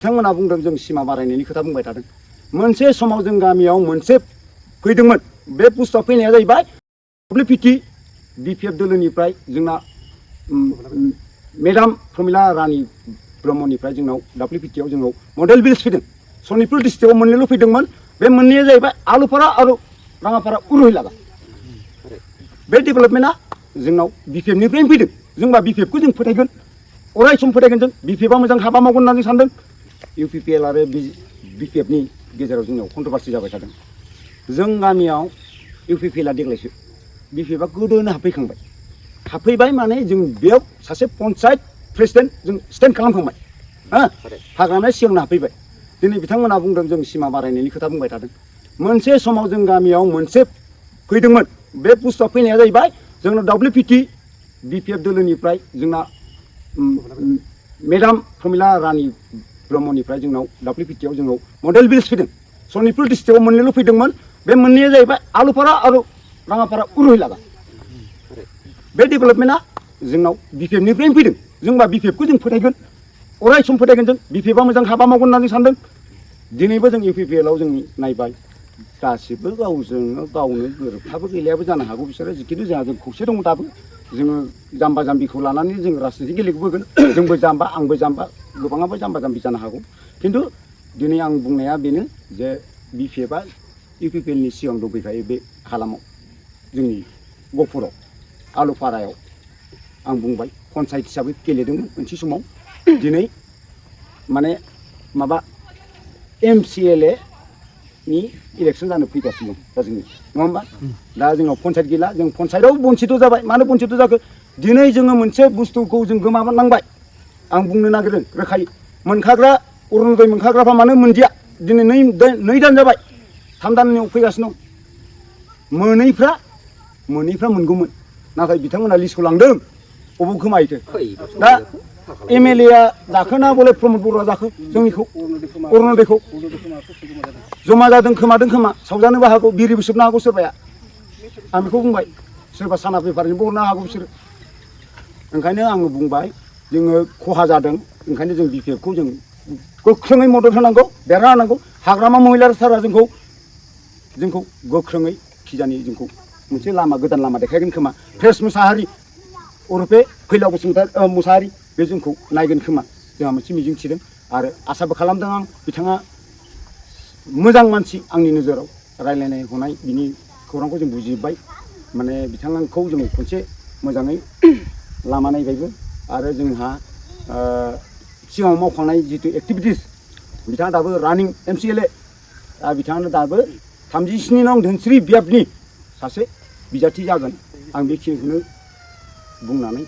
बिथांमोना बुंदों जों सिमा बारायनायनि खोथा बुंबाय थादों। मोनसे समाव जों गामियाव मोनसे फैदोंमोन। बे पुस्टआव फैनाया जाहैबाय डब्लिउपिटि बिपिएफ दोलोनिफ्राय जोंना मेडाम प्रमिला रानी ब्रह्मनिफ्राय जोंनाव डब्लिउपिटिआव जोंनाव मडेल भिलेज फैदों। सनितपुर डिस्ट्रिक्टआव मोननैल' फैदोंमोन। बे मोननैया जाहैबाय आलुपारा आरो राङापारा उरुहिलागा। बे डेभेलपमेन्टआ जोंनाव बिपिएफनिफ्रायनो फैदों। जोंबा बिपिएफखौ जों फोथायगोन, अराय सम फोथायगोन जों। बिपिएफआ मोजां हाबा मावगोन होनना जों सानदों। इउपिपिएल आरो बिपिएफनि गेजेराव जोंनाव कन्ट्रभार्सि जाबाय थादों। जों गामियाव इउपिपिएलआ देग्लायसो, बिपिएफआ गोदोनो हाबफैखांबाय। हाबफैबाय माने जों बेयाव सासे पन्चायत प्रेसिडेन्ट जों स्टेन्ड खालामखांबाय। हाग्रामाया सिगांनो हाबफैबाय। दिनै बिथांमोना बुंदों जों सिमा बारायनायनि खोथा बुंबाय थादों। मोनसे समाव जों गामियाव मोनसे फैदोंमोन। बे पुस्टआव फैनाया जाहैबाय जोंना डब्लिउपिटि बिपिएफ दोलोनिफ्राय जोंना मेडाम प्रमिला रानी ब्रह्मनिफ्राय जोंनाव डब्लिउपिटिआव जोंनाव मडेल भिलेज फैदों। सनितपुर डिस्ट्रिक्टआव मोननैल' फैदोंमोन। बे मोननैया जाहैबाय आलुपारा आरो राङापारा उरुहिलागा। बे डेभेलपमेन्टआ जोंनाव बिपिएफनिफ्रायनो फैदों। जोंबा बिपिएफखौ जों फोथायगोन, अराय सम फोथायगोन जों। बिपिएफआ मोजां हाबा मावगोन होनना जों सानदों। दिनैबो जों इउपिपिएलआव जों नायबाय, गासिबो गावनो गोरोबथाबो गैलायाबो जानो हागौ बिसोरो। जिखिन्थु जों खौसे दङ दाबो। जोङो जाम्बा जाम्बिखौ लानानै जों राजनिति गेलेबोगोन। जोंबो जाम्बा, आंबो जाम्बा, गोबाङाबो जाम्बा जाम्बि जानो हागौ। खिन्थु दिनै आं बुंनाया बेनो जे बिपिएफआ इउपिपिएलनि सिगां दंफैखायो बे हालामाव, जोंनि गहपुराव आलुपारायाव। आं बुंबाय पन्सायत हिसाबै गेलेदोंमोन मोनसे समाव। दिनै माने माबा MCLA नि इलेक्सन जानो फैगासिनो दं दा जोंनि, नङा होमबा? दा जोंनाव पन्सायत गैला। जों पन्सायतआव बन्सित जाबाय। मानो बन्सित जाखो? दिनै जोङो मोनसे बुस्थुखौ जों गोमानांबाय। आं बुंनो नागिरदों रोखायै, मोनखाग्रा अरुनदय मोनखाग्राफ्रा मानो मोनदिया? दिनै नै दान जाबाय, 3 दाननियाव फैगासिनो दं। मोनैफ्रा मोनगौमोन, नाथाय बिथांमोना लिस्टखौ लांदों। अबाव गोमाहैखो? दा MLA जाखोना बले प्रमद बर'आ जाखो जोंनिखौ अरुनदयखौ जमा जादों खोमा सावजानोबो हागौ, बिरिबो सोबनो हागौ सोरबाया। आं बेखौ बुंबाय। सोरबा साना पेपारजोंबो हरनो हागौ बिसोरो। ओंखायनो आङो बुंबाय जोङो खहा जादों। ओंखायनो जों बिपिएफखौ जों गोख्रोङै मदद होनांगौ, देरहा होनांगौ। हाग्रामा महिलार सारा जोंखौ गोख्रोङै खिजानि जोंखौ मोनसे लामा, गोदान लामा देखायगोन खोमा। फ्रेस मुसाहारि अरुपे फैलाव मुसाहारि बे जोंखौ नायगोन खोमा, जोंहा मोनसे मिजिं थिदों। आरो आसाबो खालामदों आं। बिथाङा मोजां मानसि आंनि नोजोराव। रायलायनाय हनाय बिनि खौरांखौ जों बुजिजोब्बाय। माने बिथांखौ जों खनसे मोजाङै लामा नायबायबो। आरो जोंहा सिगाङाव मावखांनाय जितु एक्टिभिटिस, बिथाङा दाबो रानिं MCLA, दा बिथाङानो दाबो 37 नं धोनस्रि बियाबनि सासे बिजाथि जागोन। आं बेखिनिखौनो बुंनानै